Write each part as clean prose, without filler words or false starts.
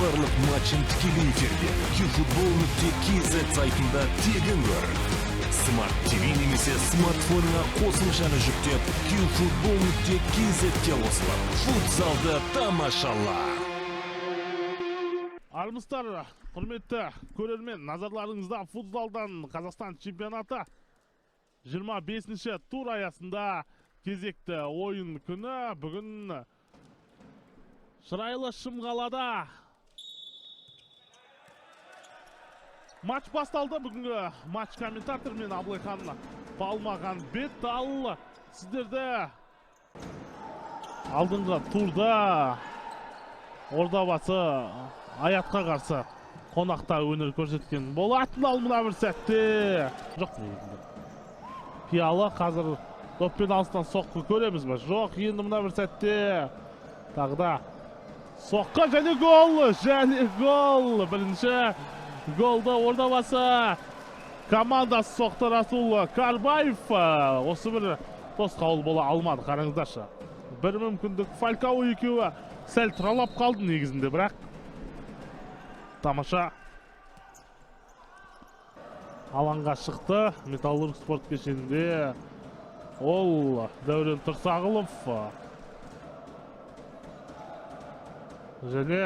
Барлық матчын тікелей эфирде qfootball.kz сайтында тегін көр. Smart TV немесе смартфоныңа қосымшаны жүктеп, qfootball.kz-ке қосылып, футзалды тамашала. Армысыздар, құрметті көрермен, назарларыңызда футзалдан Қазақстан чемпионаты 25-ші тур аясында кезекті ойын күні. Бүгін шырайлы Шымқалада матч басталды. Бүгінгі матч комментатор мен Абылайхан Балмағанбет. Ал сіздерді алдыңғы турда Ордабасы Аятқа қарсы қонақта өнер көрсеткен болатын. Ал мына бір сәтте жоқ негізінде. Пиалы қазір доппен алыстан соққы көреміз бе? Жоқ, енді мына бір сәтте тағы да соққы және гол, және гол. Бірінші голды Ордабасы командасы соқты. Расул Карбаев осы бір тосқауыл бола алмады. Қараңыздаршы, бір мүмкіндік Фалькао екеуі сәл тұралап қалды негізінде, бірақ тамаша алаңға шықты. Металлург спорт кешенінде ол Дәурен Тұрсағұлов және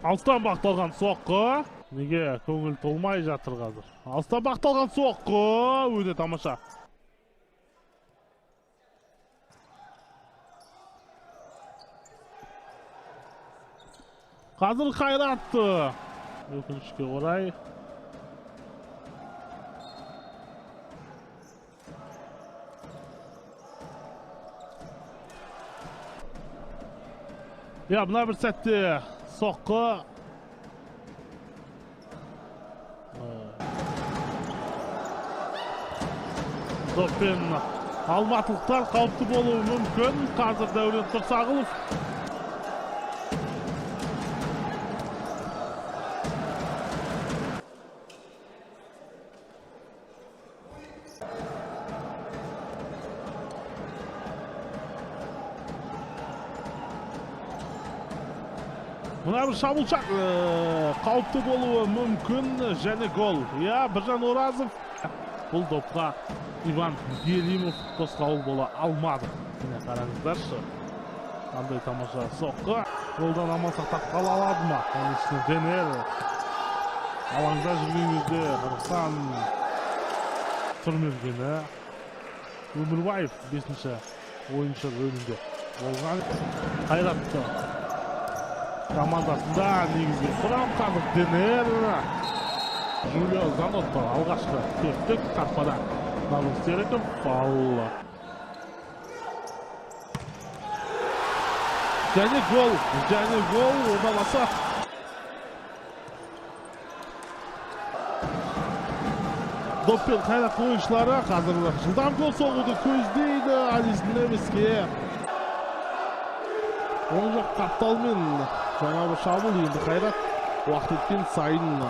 алыстан бағытталған соққы. Неге көңіл толмай жатыр қазір? Алыстан бағытталған соққы өте тамаша. Қазір Қайрат, өкінішке орай, иә, мына бір сәтте соққы. Доппен алматылықтар қауіпті болуы мүмкін. Қазір Дәурен Тұрсағұлов. Мына бір шабуылшақ қауіпті болуы мүмкін және гол. Иә, Біржан Оразов бұл допқа Иван Белимов тосқауыл бола алмады. Міне қараңыздаршы, қандай тамаша соққы. Голдан аман сақтап қала алады ма? Оның үстіне Денер алаңда жүрген кезде Қазақстан түрмергені Өмірбаев 5-ші ойыншы рөлінде болған. Қайратты командасында негізгі құрам қазір Денер, Жулио Занотто алғашқы төрттік қақпада Наурыз Серіков. Ал және гол, және гол Ордабасы. Доппен Қайрат ойыншылары қазір жылдам гол соғуды көздейді. Алис Невеске оң жақ қапталмен жаңа бір шабуыл. Енді Қайрат уақыт өткен сайын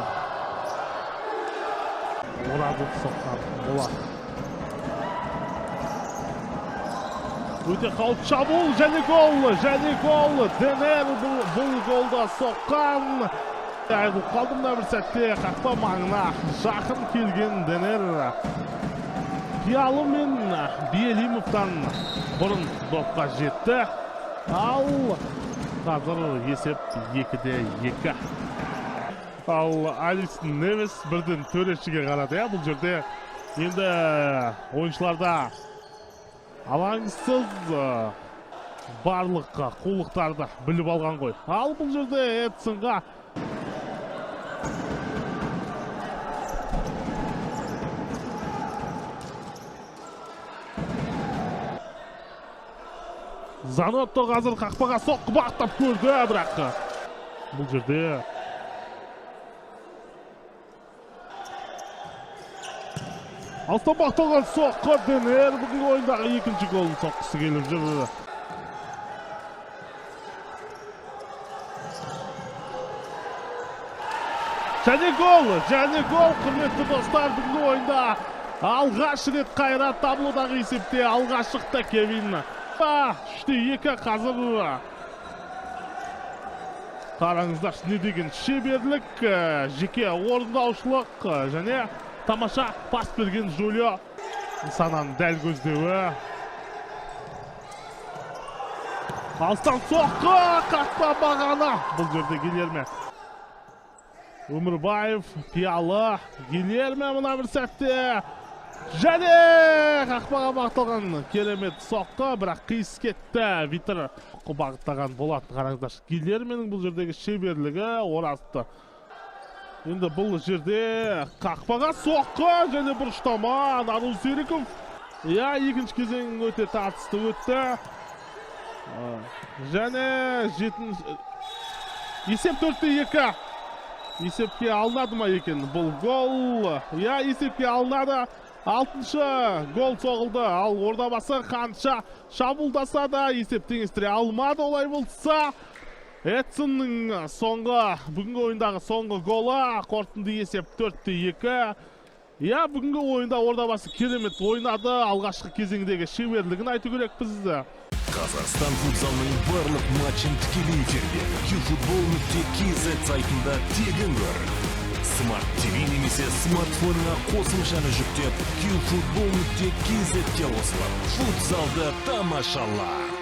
Оразов соққан болады. Өте қауіпті шабуыл және гол, және гол. Денер бұл голда соққан. Айырылып қалды мына бір сәтте қақпа маңына жақын келген Денер Пиалы мен Белимовтан бұрын допқа жетті. Ал қазір есеп 2-2. Ал Алис Невес бірден төрешіге қарады. Иә, бұл жерде енді ойыншыларда алаңсыз барлық қулықтарды біліп алған ғой. Ал бұл жерде Эдсонға Занотто қазір қақпаға соққы бағыттап көрді, бірақ бұл жерде алыстан бағытталған соққы. Денер бүгінгі ойындағы екінші голын соққысы келіп жүр. Және гол, және гол, құрметті достар, бүгінгі ойында алғаш рет Қайрат таблодағы есепте алға шықты. Кевин 3-2 қазір. Қараңыздаршы, не деген шеберлік, жеке орындаушылық және тамаша пас берген Жулио. Нысананы дәл көздеуі. Алыстан соққы, қақпа бағана. Бұл жерде Гильерме. Өмірбаев, Пиалы, Гильерме мына бір сәтте. Және қақпаға бағытталған керемет соққы, бірақ қиыс кетті. Витер бағыттаған болатын. Қараңыздаршы, Гильерменің бұл жердегі шеберлігі орасты. Енді бұл жерде қақпаға соққы және бұрыштама. Нарул Серіков. Иә, екінші кезең өте тартысты өтті. Және жетінші есеп 4-2. Есепке алынады ма екен бұл гол? Иә, есепке алынады. 6-шы гол соғылды. Ал Ордабасы қанша шабуылдаса да есеп теңестіре алмады. Олай болса, Эдсонның соңғы, бүгінгі ойындағы соңғы голы. Қорытынды есеп 4-2. Иә, бүгінгі ойында Ордабасы керемет ойнады. Алғашқы кезеңдегі шеберлігін айту керек біз. Қазақстан футзалының барлық матчын тікелей эфирде qfootball.kz сайтында тегін көр. Smart TV немесе смартфоныңа қосымшаны жүктеп qfootball.kz-ке қосылып, футзалды тамашала.